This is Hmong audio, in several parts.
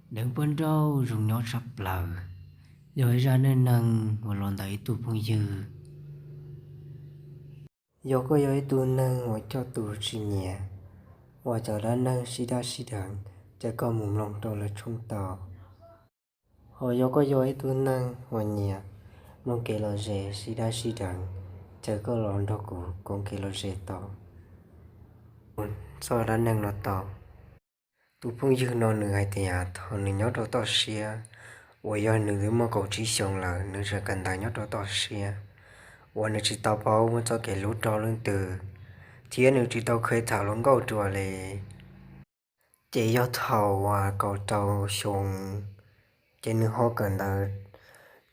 Deev poj nrauj zoo nyob tshaj plaws, yog ib zaj neej neeg uas los ntawm ib tug phooj ywg. Yog koj yog ib tug neeg uas coj tus tsis nyiam, uas cov dab neeg sib daj sib deev, ces koj mus mloog rau lawv tshooj tau. Ho yog koj yog ib tug neeg uas nyiam mloog kev lom zem sib daj sib deev, ces koj los nrog kuv koom kev lom zem tau, txoj dab neeg no tau. Tus phooj ywg no nws hais tias thaum nws nyob rau toj siab, uas yog nws twb muaj kaum tsib xyoos lawm, nws tseem kawm ntawv nyob rau toj siab, uas nws tsis tau paub muaj txoj kev hlub rau leej twg, thiab nws tsis tau kheev tham hluas nkauj dua li. Ces yog thaum uas kaum rau xyoo, ces nws ho kawm ntawv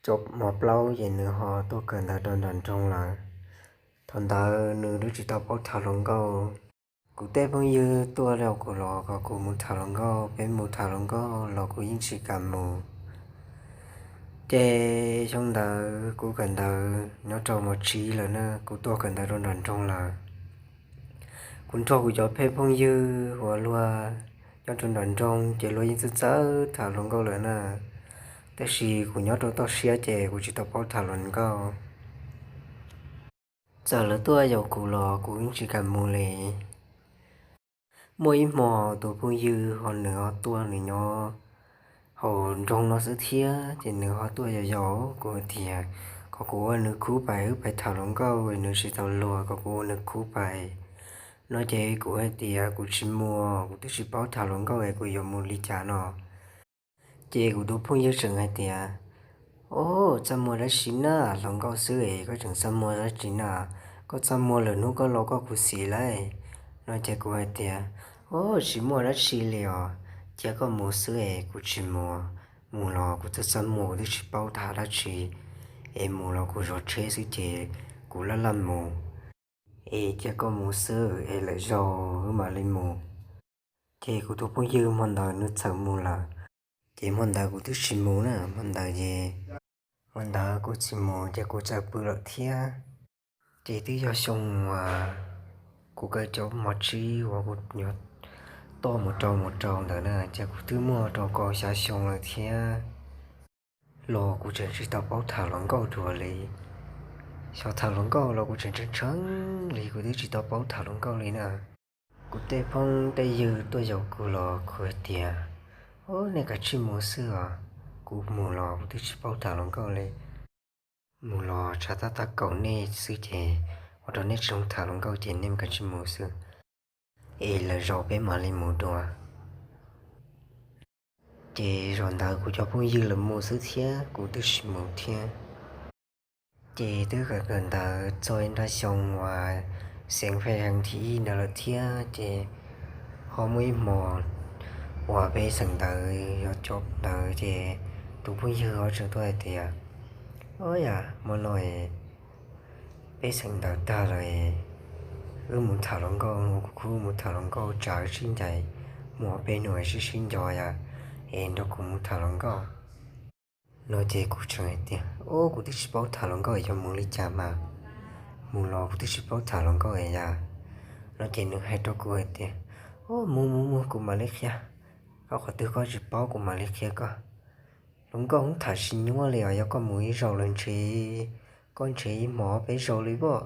cov mos plaub, ces nws ho tuaj kawm ntawv rau nram nroog lawm. Thaum ntawd nws twb tsis tau paub tham hluas nkauj. Kuv tej phooj ywg tuaj rau kuv los kom kuv mus tham hluas nkauj, peb mus tham hluas nkauj los kuv yeej tsis kam mus. Ces xyoo ntawd kuv kawm ntawv nyob rau mos tsib lawm na, kuv tuaj kawm ntawv rau nram nroog lawm. Kuv nrog kuv cov phooj ywg uas luag nyob rau nram nroog ces luag yeej txawj txawj tham hluas nkauj lawm na, tab sis kuv nyob rau toj siab ces kuv tsis tau paub tham hluas nkauj. Txawm lawv tuaj yaum kuv los kuv yeej tsis kam mus li. Muaj ib hmo tus phooj ywg ho nws ho tuaj, nws nyob hauv nroog no xwb thiab, ces nws ho tuaj yaum yaum kuv hais tias kom kuv ua nws khub pais wb pais tham hluas nkauj, nws tsis tau luag kom kuv ua nws khub pais. No ces kuv hais tias kuv tsis muaj, kuv twb tsis paub tham hluas nkauj es kuv yuav mus li cas no. Ces kuv tus phooj ywg tseem hais tias, Ob, txaj muag dab tsi na, hluas nkauj xwb es koj tseem txaj muag dab tsi na? Koj txaj muag lwm hnub koj los koj khuv xim lauj. No ces kuv hais tias, Ob, tsis muaj dab tsi li os, cia koj mus xwb es kuv tsis mus. Mus los kuv txaj txaj muag, kuv twb tsis paub tham dab tsi, es mus los kuv zov tsheb xwb ces kuv laj laj mus. Es cia koj mus xwb es lwm zaus wb mam li mus. Ces kuv tus phooj ywg hmo ntawd nws txawm mus lawm. Ces hmo ntawd kuv twb tsis mus na, hmo ntawd ces, hmo ntawd kuv tsis mus ces kuv txawm pw lawm thiab. Ces twb yog xyoo uas kuv kaw cov mos tsib uas kuv yuav toj mus rau mus rau ntawd na, ces kuv twb muaj rau kaum xya xyoo lawm thiab. Los kuv tseem tsis tau paub tham hluas nkauj dua li. Xyov tham hluas nkauj los kuv tseem tshee tshee li, kuv twb tsis tau paub tham hluas nkauj li na. Kuv tej phooj tej ywg tuaj yaum kuv los kuv hais tias, Ob, nej kav tsij mus xwb os, kuv mus los kuv twb tsis paub tham hluas nkauj li. Mus los tshav tab tab kaum nej xwb ces ua rau nej tsis zoo tham hluas nkauj ces nej kav tsij mus xwb, es lwm zaus peb mam li mus dua. Ces zaum ntawd kuv cov phooj ywg lawv mus xwb thiab kuv twb tsis mus thiab. Ces twb kawm kawm ntawv txog ib nrab xyoo uas xeem fej heev thib ib ntawd lawm thiab, ces ho muaj ib hmo uas peb xeem ntawv yuav cov ntawd ces tus phooj ywg ho tseem tuaj hais tias, Ob, yam hmo no peb xeem ntawv tag lawm, wb mus tham hluas nkauj, ua kuv khub mus tham hluas nkauj tsam wb sib ncaim, mus ob peb hnub es sib sib nco yam, es nrog kuv mus tham hluas nkauj. No ces kuv tseem hais tias, Ob, kuv twb tsis paub tham hluas nkauj es yuav mus li cas mas, mus los kuv twb tsis paub tham hluas nkauj es yam. No ces nws hais rau kuv hais tias, Ob, mus mus mus, kuv mam li qhia koj, qhov twg koj tsis paub kuv mam li qhia koj. Hluas nkauj ub tham tsis nyuaj li os, yog koj mus ib zaug los ntshe koj ntshe ib hmo peb zaug li pob.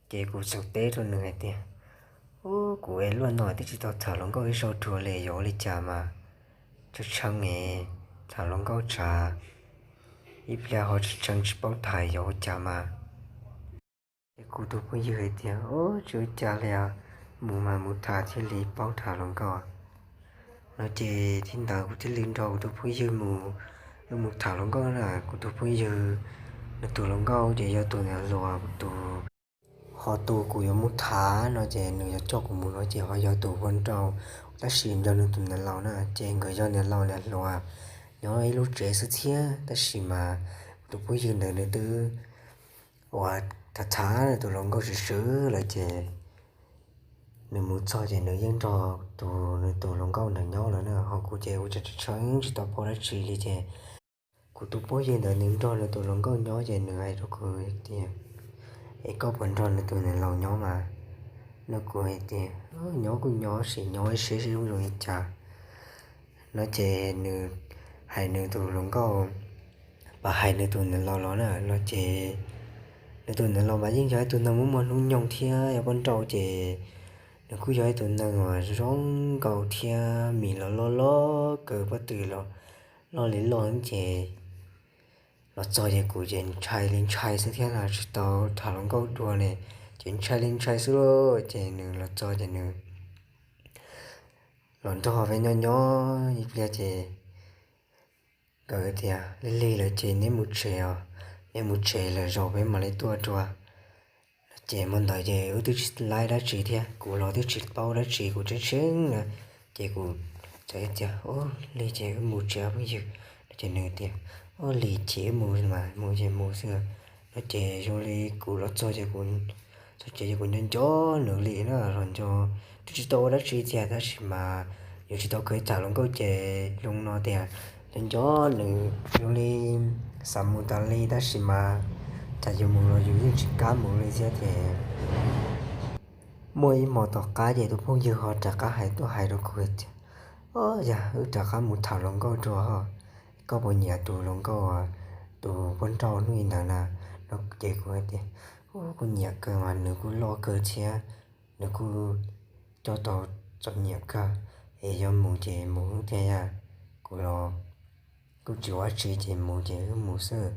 Ces kuv txawm teb rau nws hais tias, Ub, kuv es luaj no twb tsis tau tham hluas nkauj ib zaug dua li, yuav ua li cas mas, tshee tshee es tham hluas nkauj tsam ib pliag ho tshee tshee tsis paub tham yuav ua cas mas. Ces kuv tus phooj ywg hais tias, Ub, tsis ua cas li os, mus mas mus tham thiaj li paub tham hluas nkauj. No ces thaum ntawd kuv thiaj li nrog kuv tus phooj ywg mus, wb mus tham hluas nkauj na. Kuv tus phooj ywg nws tus hluas nkauj ces yog tus niam hluas, tus, ho tus kuv yuav mus tham no ces nws yuav coj kuv mus no ces ho yog tus hluas nraug, tab sis nrog nws tus niam laus na, ces nkawd yog niam laus niam hluas nyob ib lub tsev xwb thiab. Tab sis mas kuv tus phooj ywg ntawd nws twb uas tham tham nws tus hluas nkauj swm swm lawm ces nws mus txog ces nws yeej nrog tus, nws tus hluas nkauj ntawd nyob lawm na. Ho kuv ces kuv tseem tshee tshee tsis tau paub dab tsi li ces kuv tus phooj ywg ntawd nws nrog nws tus hluas nkauj nyob ces nws hais rau kuv tias, Es koj puas nrog nws tus niam laus nyob mas? No kuv hais tias, Nyob kuj nyob, sim nyob ib siab seb zoo li cas. No ces nws hais nws tus hluas nkauj, pas hais nws tus niam laus los na, no ces nws tus niam laus mas yeej yog ib tug neeg muaj muaj hnub nyoog thiab yog poj nrauj ces nws kuj yog ib tug neeg uas zoo nkauj thiab mis los loj loj kawg, pob tw los loj li loj ces los txog ces kuv ces ntshai li ntshai xwb thiab los tsis tau tham hluas nkauj dua ne, ces ntshai li ntshai xwb lauj. Ces nws los txog ces nws los nrog peb nyob nyob ib pliag ces nkawd tias, Lig lig lawm ces neb mus tsev os, neb mus tsev lwm zaus peb mam li tuaj dua. Ces hmo ntawd ces wb twb tsis laib dab tsi thiab, kuv los twb tsis paub dab tsi, kuv tseeb tseeb na. Ces kuv txawm tias, Ua li ces wb mus tsev phooj ywg. Ces nws tias, Ua li ces wb mus mas, mus ces mus xwb. No ces zoo li kuv los txog ces kuv txog ces kuv nco nco nws li na, los nco, twb tsis tau ua dab tsi tiag tab sis mas yus tsis tau kawg tham hluas nkauj ces zoo no tias nco nco nws zoo li xav mus tas li tab sis mas cas yus mus los yus yeej tsis kam mus li thiab ces muaj ib hmo tom qab ces tus phooj ywg ho rov qab hais tuaj hais rau kuv tias, Ob, yog wb rov qab mus tham hluas nkauj dua ho, koj puas nyiam tus hluas nkauj, tus poj nrauj hnub i ntawd na? No ces kuv hais tias, Kuj nyiam kawg mas, nws kuj loj kawg thiab, nws kuj coj tau txom nyem kawg, es yog mus ces mus thiab yog, kuv los kuj tsis ua dab tsi ces mus ces wb mus xwb.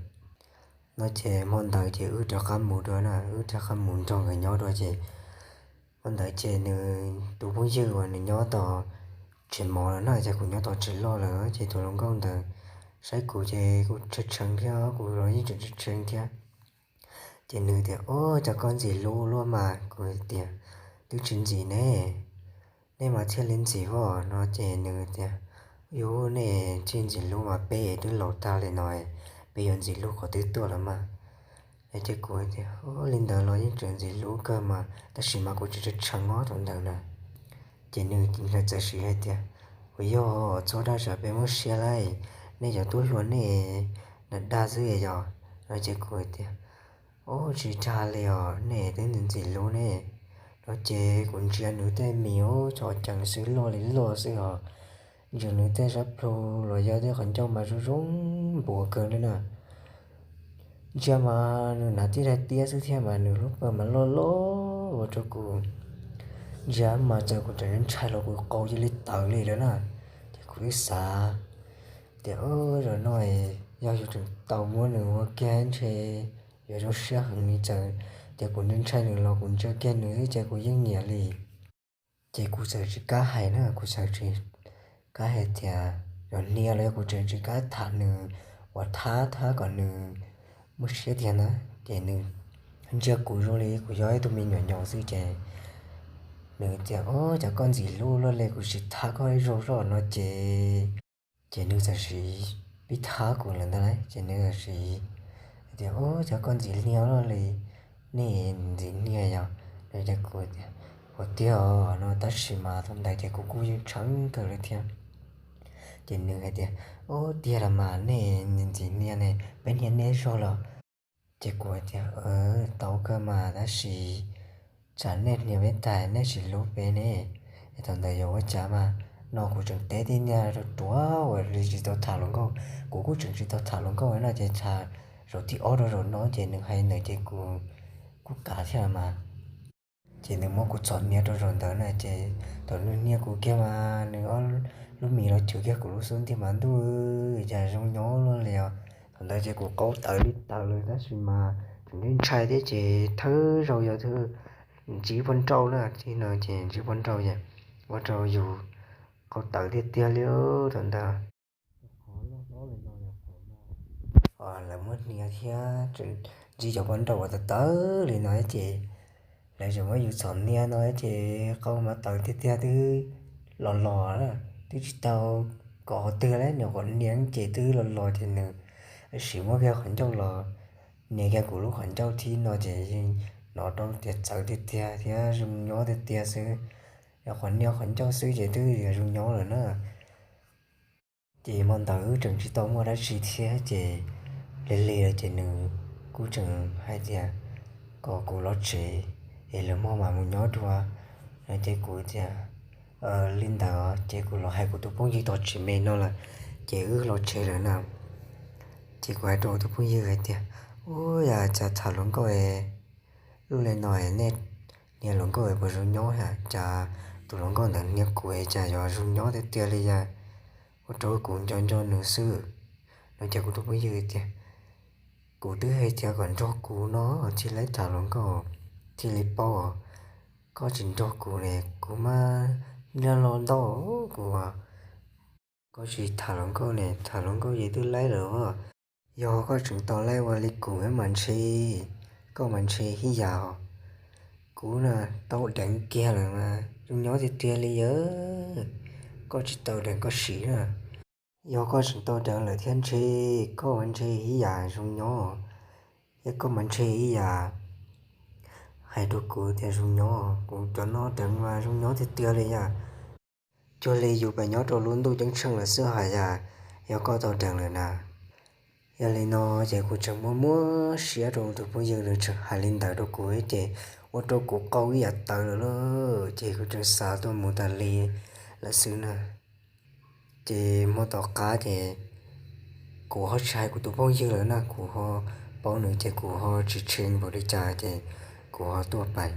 No ces hmo ntawd ces wb rov qab mus dua na, wb rov qab mus nrog nkawd nyob dua ces hmo ntawd ces nws tus phooj ywg uas nws nyob tom tsev mov lawm na, ces kuv nyob tom tsev loj lawm ces tus hluas nkauj ntawd saib kuv ces kuj tshee tshee thiab, kuv los yeej tseem tshee tshee thiab. Ces nws tias, Ob, cas koj ntxim hlub luaj mas? Kuv tias, Twb tsis ntxim ne, nej mas thiaj li ntxim os. No ces nws tias, Yus, nej tsis ntxim hlub mas peb twb laus tag li no, peb yuav ntxim hlub qhov twg tuaj los mas? Ces kuv tias, Li ntawd los yeej tseem ntxim hlub kawg mas tab sis mas kuv tseem tshee tshee os thaum ntawd na. Ces nws txawm siv hais tias, Kuv yog txhob dag tsam peb muab siab lawm, nej cov tub hluas nej dag dag xwb yog? No ces kuv tias, Ub, tsis dag li os, nej twb ntxim ntxim hlub ne. No ces kuv ntsia nws tej mis, ub, txhom cees xwb, loj li loj xwb os. Ntsia nws tej sab plhu los yog tej qhov ncauj mas zoo zoo npuas kawg li na. Ntsia mas nws hnav tib daim tiab xwb thiab mas nws lub paws mas loj loj ua rau kuv ntsia mas txawm kuv tseem ntshai los kuv qau cia li tawv li lawm na. Ces kuv twb xav tias, Zaum no yog yus tseem tau muab nws ua kiag ntshe yuav zoo siab heev li. Txawm tias kuv ntshai ntshai nws los kuv ntsia kiag nws xwb ces kuv yeej nyiam li. Ces kuv txawm tsis kam hais na, kuv txawm tsis kam hais tias yog hnia los yog kuv tseem tsis kam tham nws, uas thab thab kom nws muaj siab tiag na. Ces nws ntsia kuv zoo li kuv yog ib tug me nyuam nyob xwb ces nws tias, Ub, cas koj ntxim hlub luaj li, kuv sim thab koj ib zaug zoj. No ces ces nws txawm siv pib thab kuv lawm ntag lauj. Ces nws txawm siv tias, Ub, cas koj ntxim hnia luaj li, nej ntxim hnia yog? No ces kuv tias, Ua tiag os. No tab sis mas thaum ntawd ces kuv kuj yeej tshee kawg li thiab. Ces nws hais tias, Ub, tiag los mas, nej ntxim hnia ne, peb hnia nej zog los? Ces kuv hais tias, Tau kawg mas tab sis tsam nej hnia peb tag nej tsis hlub peb ne, es thaum ntawd yuav ua cas mas? No kuv tseem teb tej niag ruam ruam uas tsis tau tham hluas nkauj, kuv kuj tseem tsis tau tham hluas nkauj no ces tham zaum thib ob rau zaum no ces nws hais ntawd ces kuv kuj kav thiab mas. Ces nws muab kuv txhom hnia rau zaum ntawd na ces thaum nws hnia kuv kiag mas nws ob lub mis los cuag kiag kuv lub xub ntiag mas ntuj, cas zoo nyob luaj li os. Thaum ntawd ces kuv qau tawv li tawv li tab sis mas tseem ntshai thiab ces thawj zaug yog thawj ntsib poj nrauj na, thaum no ces ntsib poj nrauj ces ua rau yus qau tawv tiag tiag li thaum ntawd. Qhov loj hlob li no yog qhov lawv muab hnia thiab tseem ntsib cov poj nrauj uas tawv tawv li no ces lawv tseem muab yus txhom hnia no ces qau mas tawv tiag tiag, twb los los, twb tsis tau kov qhov twg li, nyuam qhuav hnia ces twb los los ces nws sim muab kiag qhov ncauj los hnia kiag kuv lub qhov ncauj thib no ces yeej hnov rau tias txawv tiag tiag thiab zoo nyob tiag tiag xwb. Yog qhov hnia qhov ncauj xwb ces twb yog zoo nyob lawm na. Ces hmo ntawd wb tseem tsis tau muaj dab tsi thiab ces lig lig lawm ces nws kuj tseem hais tias kom kuv los tsev es lwm hmo mam mus nyob dua. No ces kuv tias, Li ntawd ces kuv los hais kuv tus phooj ywg tau tsis me no lawm, ces wb los tsev lawm na. Ces kuv hais rau tus phooj ywg hais tias, ub, yam cas tham hluas nkauj, lub li no nej, niag hluas nkauj puas zoo nyob, cas tus hluas nkauj ntawd niag kuv cas yuav zoo nyob tiag tiag li yam, ua rau kuv nco nco nws xwb. No ces kuv tus phooj ywg tias, kuv twb hais tias kom nrog kuv no thiaj li tham hluas nkauj, thiaj li paub. Koj tsis nrog kuv ne, kuv mas nrog los ntau, kuv, koj tsis tham hluas nkauj ne, tham hluas nkauj ces twb laib lawm. Yog koj tseem tau laib ua li kuv mas ntshe, koj mas ntshe ib yam, kuv na tau deev kiag lawm mas zoo nyob tiag tiag li yam, koj tsis tau deev koj siv na. Yog koj tseem tau deev lawm thiab ntshe koj mas ntshe ib yam zoo nyob, yog koj mas ntshe ib yam hais rau kuv tias zoo nyob, kuv cov no deev mas zoo nyob tiag tiag li yam. Cuag li yus pheej nyob rau lub ntuj ceeb tsheej lawm xwb hais yam, yog koj tau deev lawm na. Yog li no ces kuv tseem muab muab siab rau tus phooj ywg, nws tseem hais li ntawd rau kuv ces ua rau kuv qau ib yam tawv lawm lauj, ces kuv tseem xav tuaj mus tas li lawm xwb na. Ces hmo tom qab ces kuv ho tsis hais kuv tus phooj ywg lawm na, kuv ho paub nws ces kuv ho tsis tshee npaum li cas ces kuv ho tuaj pais.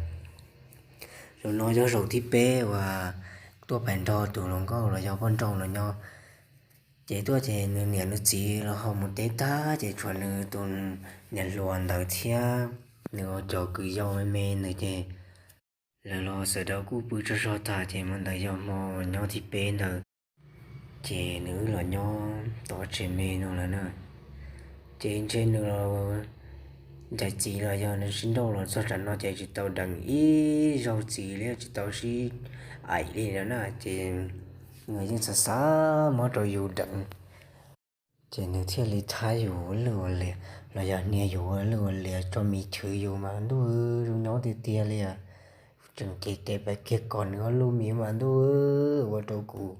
Zaum no yog zaum thib peb uas tuaj pais nrog tus hluas nkauj los yog poj nrauj no nyob. Ces tuaj ces nws niam nws txiv los ho mus teb tag ces tshuav nws tus niam hluas ntawd thiab nws cov kwv yau me me ntawd ces lawv los sawv daws kuj pw tsaug zog tag ces hmo ntawd yog hmo nyob thib peb ntawd. Ces nws wb los nyob tom tsev me no lawm na. Ces ntshe nws los ncaim txiv los yog nws sib nrauj los txog tsam no ces tsis tau deev ib zaug txiv li, tsis tau sib aim li lawm na. Ces nws yeej xav xav muab rau yus deev. Ces nws thiaj li thab yus ua lwj ua liam los yog hnia yus ua lwj ua liam tso mis chwv yus mas ntuj, zoo nyob tiag tiag li. Tseem cev tes pais kiag kom nws ob lub mis mas ntuj, ua rau kuv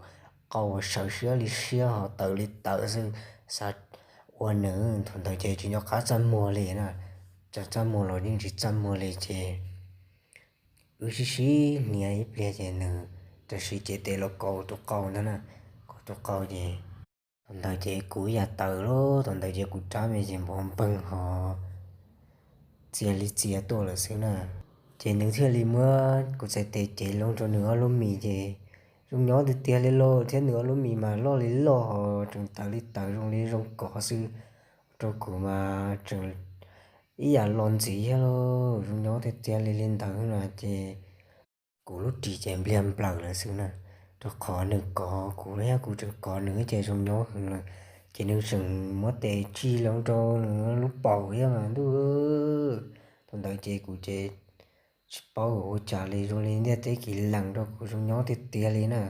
qau sawv siab li siab ho tawv li tawv xwb, xav ua nws. Thaum ntawd ces tsis nco qab txaj muag li na, txaj muag los yeej tsis txaj muag li ces wb sib sib hnia ib pliag ces nws tam sim cev tes los kaus tus qau ntag na, kaus tus qau ces thaum ntawd ces kuv ib yam tawv lawm, thaum ntawd ces kuv rab me ces npov npeeg ho txias li txias tuaj lawm xwb na. Ces nws thiaj li muab kuv txhais tes cev loo rau nws ob lub mis ces zoo nyob tiag tiag li lauj, thiab nws ob lub mis mas loj li loj ho tseem tawv li tawv zoo li zoo kov xwb, rau kuv mas tseem ib yam los ntxiv thiab lauj, zoo nyob tiag tiag li li ntawd na ces kuv lub ris ces npliag nplaws lawm xwb na, rau qhov nws kov kuv thiab kuv tseem kov nws ces zoo nyob heev lawm. Ces nws tseem muab tes tsij loo rau nws lub paum thiab mas ntuj, thaum ntawd ces kuv ces tsis paub ua cas li, zoo li ntiaj teb kis lees rau kuv zoo nyob tiag tiag li na.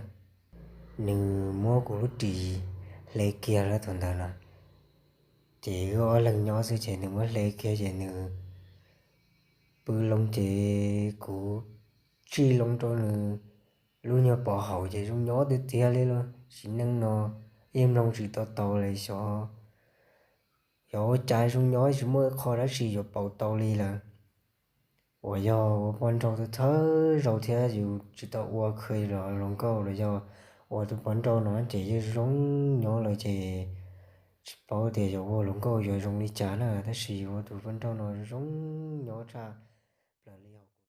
Nws muab kuv lub ris hle kiag lawm thaum ntawd na, ces wb ob leeg nyob xwb ces nws muab hle kiag ces nws pw loo ces kuv tsij loo rau nws lub nyuag pov haum ces zoo nyob tiag tiag li lauj. Sim neej no yeej mloog tsis tau tau li xyov, xyov ua cas zoo nyob tsis muaj qho dab tsi yuav pauv tau li lawm. Uas yog ua poj nrauj thawj zaug thiab yus tsis tau ua kha los hluas nkauj los yog ua tus poj nrauj no ces yeej zoo nyob lawm ces tsis paub tias yuav ua hluas nkauj yuav zoo li cas na, tab sis ua tus poj nrauj no zoo nyob tshaj